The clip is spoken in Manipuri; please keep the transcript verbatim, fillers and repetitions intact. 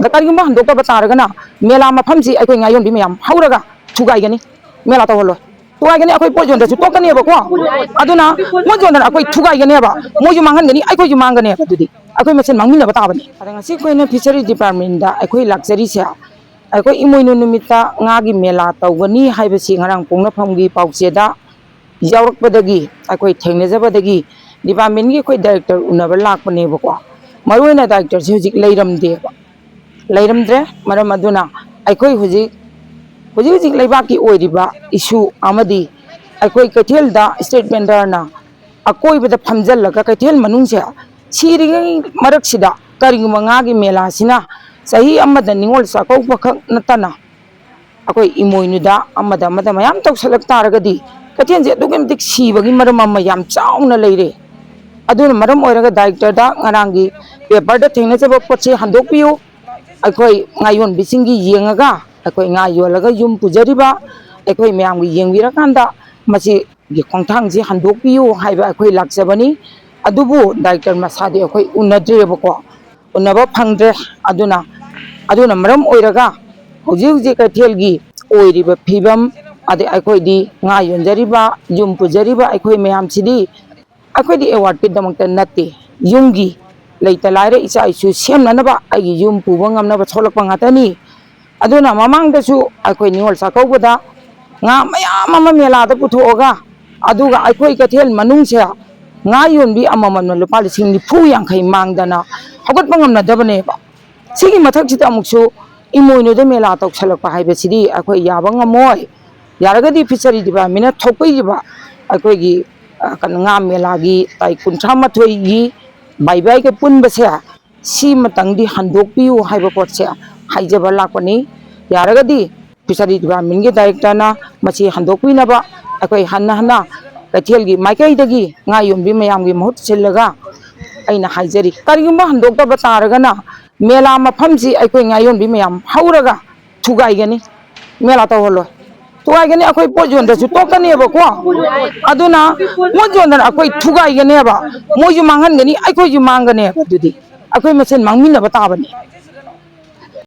ꯀꯔꯤꯒꯨꯝꯕ ꯍꯟꯗꯣꯛꯇꯕ ꯇꯥꯔꯒꯅ ꯃꯦꯂꯥ ꯃꯐꯝꯁꯤ ꯑꯩꯈꯣꯏ ꯉꯥ ꯌꯣꯟꯕꯤ ꯃꯌꯥꯝ ꯍꯧꯔꯒ ꯊꯨꯒꯥꯏꯒꯅꯤ꯫ ꯃꯦꯂꯥ ꯇꯧꯍꯜꯂꯣꯏ꯫ ꯊꯨꯒꯥꯏꯒꯅꯤ, ꯑꯩꯈꯣꯏ ꯄꯣꯠ ꯌꯣꯟꯗ꯭ꯔꯁꯨ ꯇꯣꯛꯀꯅꯦꯕꯀꯣ꯫ ꯑꯗꯨꯅ ꯄꯣꯠ ꯌꯣꯟꯗꯅ ꯑꯩꯈꯣꯏ ꯊꯨꯒꯥꯏꯒꯅꯦꯕ, ꯃꯣꯏꯁꯨ ꯃꯥꯡꯍꯟꯒꯅꯤ, ꯑꯩꯈꯣꯏꯁꯨ ꯃꯥꯡꯒꯅꯦꯕ꯫ ꯑꯗꯨꯗꯤ ꯑꯩꯈꯣꯏ ꯃꯁꯦꯟ ꯃꯥꯡꯃꯤꯟꯅꯕ ꯇꯥꯕꯅꯤ꯫ ꯑꯗ ꯉꯁꯤ ꯑꯩꯈꯣꯏꯅ ꯐꯤꯁꯔꯤ ꯗꯤꯄꯥꯔꯠꯃꯦꯟꯗ ꯑꯩꯈꯣꯏ ꯂꯥꯛꯆꯔꯤꯁꯦ, ꯑꯩꯈꯣꯏ ꯏꯃꯣꯏꯅꯨ ꯅꯨꯃꯤꯠꯇ ꯉꯥꯒꯤ ꯃꯦꯂꯥ ꯇꯧꯒꯅꯤ ꯍꯥꯏꯕꯁꯤ ꯉꯔꯥꯡ ꯄꯣꯛꯅꯐꯝꯒꯤ ꯄꯥꯎꯆꯦꯗ ꯌꯥꯎꯔꯛꯄꯗꯒꯤ, ꯑꯩꯈꯣꯏ ꯊꯦꯡꯅꯖꯕꯗꯒꯤ ꯗꯤꯄꯥꯔꯠꯃꯦꯟꯒꯤ ꯑꯩꯈꯣꯏ ꯗꯥꯏꯔꯦꯛꯇꯔ ꯎꯅꯕ ꯂꯥꯛꯄꯅꯦꯕꯀꯣ꯫ ꯃꯔꯨꯑꯣꯏꯅ ꯗꯥꯏꯔꯦꯛꯇꯔꯁꯦ ꯍꯧꯖꯤꯛ ꯂꯩꯔꯝꯗꯦꯕ꯫ ꯂꯩꯔꯝꯗ꯭ꯔꯦ꯫ ꯃꯔꯝ ꯑꯗꯨꯅ ꯑꯩꯈꯣꯏ ꯍꯧꯖꯤꯛ, ꯍꯧꯖꯤꯛ ꯍꯧꯖꯤꯛ ꯂꯩꯕꯥꯛꯀꯤ ꯑꯣꯏꯔꯤꯕ ꯏꯁꯨ ꯑꯃꯗꯤ ꯑꯩꯈꯣꯏ ꯀꯩꯊꯦꯜꯗ ꯁ꯭ꯇ꯭ꯔꯤꯠ ꯚꯦꯟꯗꯔꯅ ꯑꯀꯣꯏꯕꯗ ꯐꯝꯖꯤꯜꯂꯒ ꯀꯩꯊꯦꯜ ꯃꯅꯨꯡꯁꯦ ꯁꯤꯔꯤꯉꯩ ꯃꯔꯛꯁꯤꯗ ꯀꯔꯤꯒꯨꯝꯕ ꯉꯥꯒꯤ ꯃꯦꯂꯥꯁꯤꯅ ꯆꯍꯤ ꯑꯃꯗ ꯅꯤꯉꯣꯜ ꯆꯥꯛꯀꯧꯕꯈꯛ ꯅꯠꯇꯅ ꯑꯩꯈꯣꯏ ꯏꯃꯣꯏꯅꯨꯗ ꯑꯃꯗ ꯑꯃꯗ ꯃꯌꯥꯝ ꯇꯧꯁꯜꯂꯛ ꯇꯥꯔꯒꯗꯤ ꯀꯩꯊꯦꯜꯁꯦ ꯑꯗꯨꯛꯀꯤ ꯃꯇꯤꯛ ꯁꯤꯕꯒꯤ ꯃꯔꯝ ꯑꯃ ꯌꯥꯝ ꯆꯥꯎꯅ ꯂꯩꯔꯦ꯫ ꯑꯗꯨꯅ ꯃꯔꯝ ꯑꯣꯏꯔꯒ ꯗꯥꯏꯔꯦꯛꯇꯔꯗ ꯉꯔꯥꯡꯒꯤ ꯄꯦꯄꯔꯗ ꯊꯦꯡꯅꯖꯕ ꯄꯣꯠꯁꯦ ꯍꯟꯗꯣꯛꯄꯤꯌꯨ, ꯑꯩꯈꯣꯏ ꯉꯥ ꯌꯣꯟꯕꯤꯁꯤꯡꯒꯤ ꯌꯦꯡꯉꯒ ꯑꯩꯈꯣꯏ ꯉꯥ ꯌꯣꯜꯂꯒ ꯌꯨꯝ ꯄꯨꯖꯔꯤꯕ ꯑꯩꯈꯣꯏ ꯃꯌꯥꯝꯒꯤ ꯌꯦꯡꯕꯤꯔꯀꯥꯟꯗ ꯃꯁꯤꯒꯤ ꯈꯣꯡꯊꯥꯡꯁꯤ ꯍꯟꯗꯣꯛꯄꯤꯌꯨ ꯍꯥꯏꯕ ꯑꯩꯈꯣꯏ ꯂꯥꯛꯆꯕꯅꯤ꯫ ꯑꯗꯨꯕꯨ ꯗꯥꯏꯔꯦꯛꯇꯔ ꯃꯁꯥꯗꯤ ꯑꯩꯈꯣꯏ ꯎꯅꯗ꯭ꯔꯦꯕꯀꯣ, ꯎꯅꯕ ꯐꯪꯗ꯭ꯔꯦ꯫ ꯑꯗꯨꯅ, ꯑꯗꯨꯅ ꯃꯔꯝ ꯑꯣꯏꯔꯒ ꯍꯧꯖꯤꯛ ꯍꯧꯖꯤꯛ ꯀꯩꯊꯦꯜꯒꯤ ꯑꯣꯏꯔꯤꯕ ꯐꯤꯕꯝ, ꯑꯗꯩ ꯑꯩꯈꯣꯏꯗꯤ ꯉꯥ ꯌꯣꯟꯖꯔꯤꯕ, ꯌꯨꯝ ꯄꯨꯖꯔꯤꯕ ꯑꯩꯈꯣꯏ ꯃꯌꯥꯝꯁꯤꯗꯤ ꯑꯩꯈꯣꯏꯗꯤ ꯑꯦꯋꯥꯔꯗꯀꯤꯗꯃꯛꯇ ꯅꯠꯇꯦ, ꯌꯨꯝꯒꯤ ꯂꯩꯇ ꯂꯥꯏꯔ ꯏꯆꯥ ꯏꯁꯨ ꯁꯦꯝꯅꯅꯕ, ꯑꯩꯒꯤ ꯌꯨꯝ ꯄꯨꯕ ꯉꯝꯅꯕ ꯊꯣꯛꯂꯛꯄ ꯉꯥꯛꯇꯅꯤ꯫ ꯑꯗꯨꯅ ꯃꯃꯥꯡꯗꯁꯨ ꯑꯩꯈꯣꯏ ꯅꯤꯉꯣꯜ ꯆꯥꯛꯀꯧꯕꯗ ꯉꯥ ꯃꯌꯥꯝ ꯑꯃ ꯃꯦꯂꯥꯗ ꯄꯨꯊꯣꯛꯑꯒ, ꯑꯗꯨꯒ ꯑꯩꯈꯣꯏ ꯀꯩꯊꯦꯜ ꯃꯅꯨꯡꯁꯦ ꯉꯥ ꯌꯣꯟꯕꯤ ꯑꯃꯃꯝꯅ ꯂꯨꯄꯥ ꯂꯤꯁꯤꯡ ꯅꯤꯐꯨ ꯌꯥꯡꯈꯩ ꯃꯥꯡꯗꯅ ꯍꯧꯒꯠꯄ ꯉꯝꯅꯗꯕꯅꯦꯕ꯫ ꯁꯤꯒꯤ ꯃꯊꯛꯁꯤꯗ ꯑꯃꯨꯛꯁꯨ ꯏꯃꯣꯏꯅꯨꯗ ꯃꯦꯂꯥ ꯇꯧꯁꯜꯂꯛꯄ ꯍꯥꯏꯕꯁꯤꯗꯤ ꯑꯩꯈꯣꯏ ꯌꯥꯕ ꯉꯝꯃꯣꯏ꯫ ꯌꯥꯔꯒꯗꯤ ꯐꯤꯁꯔꯤ ꯗꯤꯄꯥꯔꯠꯃꯦꯟꯅ ꯊꯣꯛꯄꯤꯔꯤꯕ ꯑꯩꯈꯣꯏꯒꯤ, ꯑ, ꯀꯩꯅꯣ, ꯉꯥ ꯃꯦꯂꯥꯒꯤ ꯇꯥꯔꯤꯛ ꯀꯨꯟꯊ꯭ꯔꯥ ꯃꯥꯊꯣꯏꯒꯤ ꯕꯥꯏ ꯕꯥꯏꯒ ꯄꯨꯟꯕꯁꯦ, ꯁꯤꯃꯇꯪꯗꯤ ꯍꯟꯗꯣꯛꯄꯤꯌꯨ ꯍꯥꯏꯕ ꯄꯣꯠꯁꯦ ꯍꯥꯏꯖꯕ ꯂꯥꯛꯄꯅꯤ꯫ ꯌꯥꯔꯒꯗꯤ ꯐꯤꯁꯔꯤ ꯗꯤꯄꯥꯔꯠꯃꯦꯟꯒꯤ ꯗꯥꯏꯔꯦꯛꯇꯔꯅ ꯃꯁꯤ ꯍꯟꯗꯣꯛꯄꯤꯅꯕ ꯑꯩꯈꯣꯏ ꯍꯟꯅ ꯍꯟꯅ ꯀꯩꯊꯦꯜꯒꯤ ꯃꯥꯏꯀꯩꯗꯒꯤ ꯉꯥ ꯌꯣꯟꯕꯤ ꯃꯌꯥꯝꯒꯤ ꯃꯍꯨꯠ ꯁꯤꯜꯂꯒ ꯑꯩꯅ ꯍꯥꯏꯖꯔꯤ, ꯀꯔꯤꯒꯨꯝꯕ ꯍꯟꯗꯣꯛꯇꯕ ꯇꯥꯔꯒꯅ ꯃꯦꯂꯥ ꯃꯐꯝꯁꯤ ꯑꯩꯈꯣꯏ ꯉꯥ ꯌꯣꯟꯕꯤ ꯃꯌꯥꯝ ꯍꯧꯔꯒ ꯊꯨꯒꯥꯏꯒꯅꯤ꯫ ꯃꯦꯂꯥ ꯇꯧꯍꯜꯂꯣꯏ꯫ ꯊꯨꯒꯥꯏꯒꯅꯤ, ꯑꯩꯈꯣꯏ ꯄꯣꯠ ꯌꯣꯟꯗ꯭ꯔꯁꯨ ꯇꯣꯛꯀꯅꯦꯕꯀꯣ꯫ ꯑꯗꯨꯅ ꯄꯣꯠ ꯌꯣꯟꯗꯅ ꯑꯩꯈꯣꯏ ꯊꯨꯒꯥꯏꯒꯅꯦꯕ, ꯃꯣꯏꯁꯨ ꯃꯥꯡꯍꯟꯒꯅꯤ, ꯑꯩꯈꯣꯏꯁꯨ ꯃꯥꯡꯒꯅꯦꯕ꯫ ꯑꯗꯨꯗꯤ ꯑꯩꯈꯣꯏ ꯃꯁꯦꯟ ꯃꯥꯡꯃꯤꯟꯅꯕ ꯇꯥꯕꯅꯤ꯫